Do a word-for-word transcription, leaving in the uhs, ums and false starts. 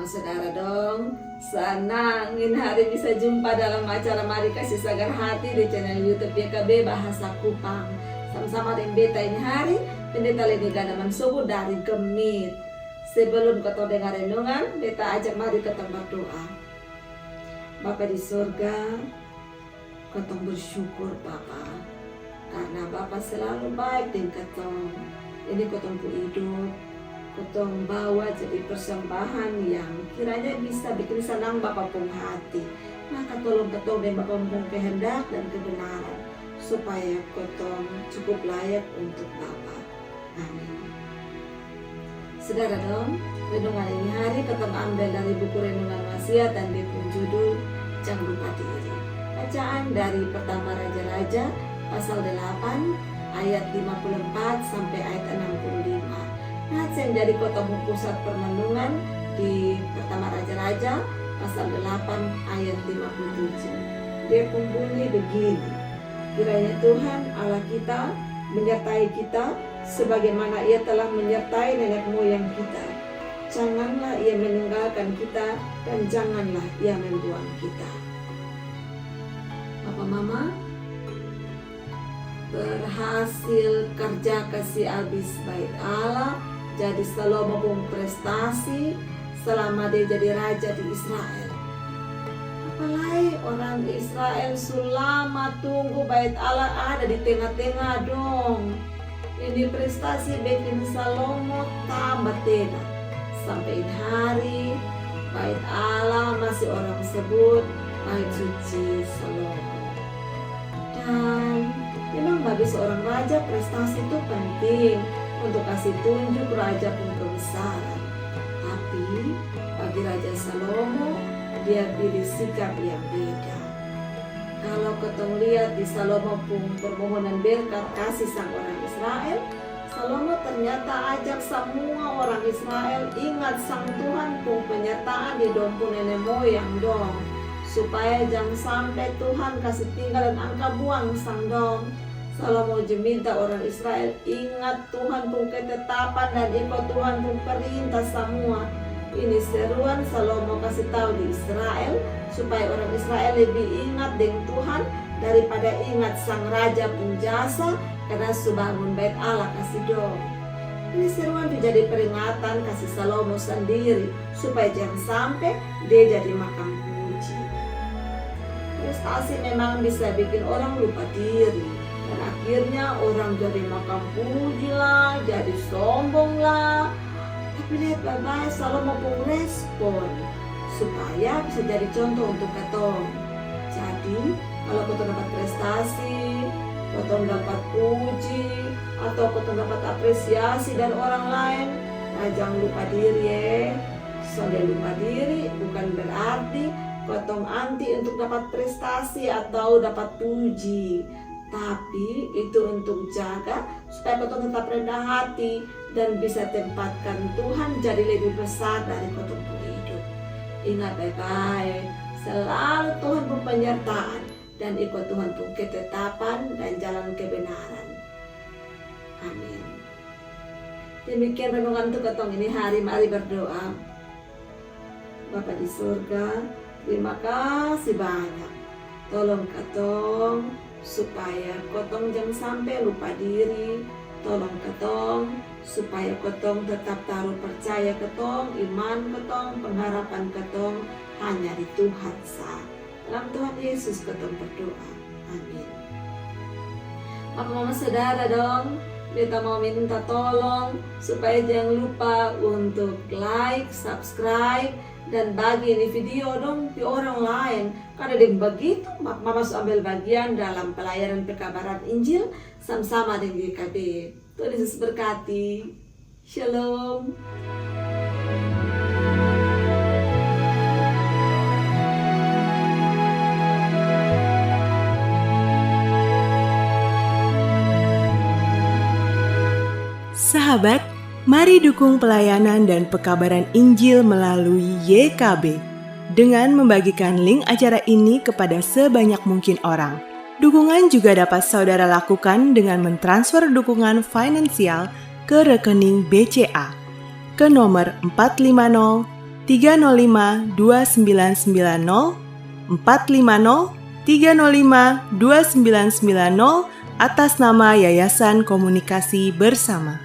Saudara dong, sanang ini hari bisa jumpa dalam acara Mari Kasi Sagar Hati di channel YouTube Y K B Bahasa Kupang. Sama-sama deng beta ini hari, Pendeta Leni Ganaman Sobu dari Gemit. Sebelum kotong dengar renungan, beta ajak mari kotong berdoa. Bapa di sorga, kotong bersyukur Bapa, karna Bapa selalu baik deng kotong. Ini kotong pu hidup, kotong bawa jadi persembahan yang kiranya bisa bikin sanang Bapa pung hati. Maka tolong kotong deng Bapa pung kehendak dan kebenaran, supaya kotong cukup layak untuk Bapa. Amin. Saudara dong, renungan ini hari kotong ambil dari buku renungan Wasiat dan dia pung judul Jang Lupa Diri. Bacaan dari Pertama Raja-Raja pasal delapan ayat lima puluh empat sampai ayat enam puluh lima. Nah, yang jadi kotong pusat permenungan di Pertama Raja-Raja pasal delapan ayat lima puluh tujuh. Dia pung bunyi begini. Kiranya Tuhan Allah kita menyertai kita sebagaimana Ia telah menyertai nenek moyang kita. Janganlah Ia meninggalkan kita dan janganlah Ia membuang kita. Bapa mama, berhasil kerja kasi abis bait Allah, jadi Salomo pung prestasi selama dia jadi raja di Israel. Apalai orang Israel su lama tunggu bait Allah ada di tenga-tenga dong. Ini prestasi bikin Salomo tambah tenang. Sampai ini hari, bait Allah masih orang sebut bait suci Salomo. Dan memang bagi seorang raja prestasi itu penting untuk kasi tunjuk raja pung kebesaran. Tapi bagi Raja Salomo, dia pilih sikap yang beda. Kalo kotong liat di Salomo pung permohonan berkat kasi sang orang Israel, Salomo ternyata ajak samua orang Israel ingat sang Tuhan pung penyertaan di dong pung nene moyang dong, supaya jang sampe Tuhan kasi tinggal dan angka buang sang dong. Salomo ju minta orang Israel ingat Tuhan pung ketetapan dan iko Tuhan pung perintah samua. Ini seruan Salomo kasi tau di Israel, supaya orang Israel lebih ingat deng Tuhan daripada ingat sang raja pung jasa karna su bangun bait Allah kasi dong. Ini seruan ju jadi peringatan kasi Salomo sandiri supaya jang sampe dia jadi makan puji. Prestasi memang bisa bikin orang lupa diri dan akhirnya orang jadi makan puji lah, jadi sombong lah. Tapi liat bae-bae Salomo pung respon supaya bisa jadi contoh untuk katong. Jadi kalo kotong dapat prestasi, kotong dapat puji, atau kotong dapat apresiasi dari orang laen, nah jang lupa diri e. Sonde lupa diri bukan berarti kotong anti untuk dapat prestasi atau dapat puji. Tapi itu untuk jaga supaya kotong tetap rendah hati dan bisa tempatkan Tuhan jadi lebih besar dari kotong pung hidup. Ingat bae-bae, selalu Tuhan pung penyertaan dan iko Tuhan pung ketetapan dan jalan kebenaran. Amin. Demikian renungan untuk kotong ini hari. Mari berdoa. Bapa di sorga, terima kasi banyak. Tolong katong supaya kotong jang sampe lupa diri. Tolong katong supaya kotong tetap taru percaya katong, iman katong, pengharapan katong hanya di Tuhan sa. Dalam Tuhan Yesus katong berdoa. Amin. Bapa mama saudara dong, beta mau minta tolong supaya jang lupa untuk like, subscribe, dan bagi ini video dong pi orang laen. Karna deng bagitu bapa mama su ambil bagian dalam pelayanan pekabaran Injil sama-sama deng Y K B. Tuhan Yesus berkati. Shalom. Sahabat, mari dukung pelayanan dan pekabaran Injil melalui Y K B dengan membagikan link acara ini kepada sebanyak mungkin orang. Dukungan juga dapat saudara lakukan dengan mentransfer dukungan finansial ke rekening B C A ke nomor empat lima nol tiga nol lima dua sembilan sembilan nol, empat lima nol tiga nol lima dua sembilan sembilan nol, atas nama Yayasan Komunikasi Bersama.